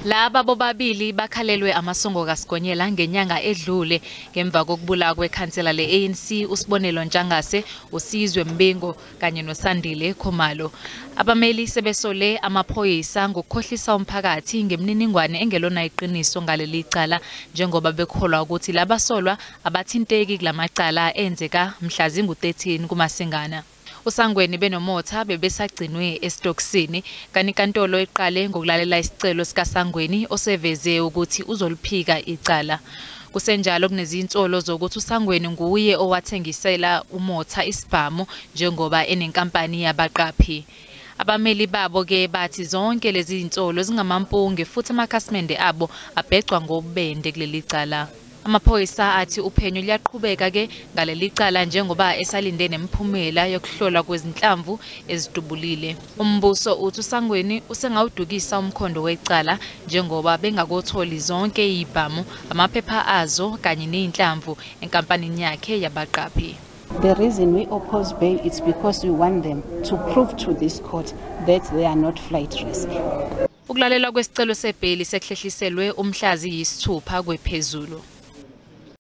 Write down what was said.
Laba bobabili bakhalelwe amasongo kaSigonyela ngenyanga edlule ngemva kokubulawa kwekhansela le-ANC uSibonelo Ntshangase, uSizwe Mbingo kanye noSandile Khumalo. Abameli sebesole amaphoyisa ngokukhohlisa umphakathi ngemininingwane engelona iqiniso ngaleli cala, njengoba bekholwa ukuthi labasolwa abathinteki kulamacala enzeka mhla zingu-13 kuMasingana. USangweni benoMotha bebesagcinwe esitokisini, kanti inkantolo iqale ngokulalela isicelo sikaSangweni oseveze ukuthi uzoliphika icala. Kusenjalo kunezinsolo zokuthi uSangweni nguye owathengisela uMotha isibhamu njengoba enenkampani yabaqaphi. Abameli babo-ke bathi zonke lezi zinsolo zingamampunge futhi amakhasimende abo abhecwa ngobubende kuleli cala. Amaphoyisa athi uphenyo luyaqhubeka-ke ngaleli cala njengoba esalinde nemiphumela yokuhlolwa kwezinhlamvu ezidubulile. Umbuso uthi uSangweni usengawudukisa umkhondo wecala njengoba bengakotholi zonke izibhamu, amaphepha azo kanye nezinhlamvu enkampanini yakhe yabaqaphi. The reason we oppose bail is because we want them to prove to this court that they are not flight risk. Ukulalelwa kwesicelo sebheyili sekuhlehliselwe umhla ziyisithupha kwephezulu.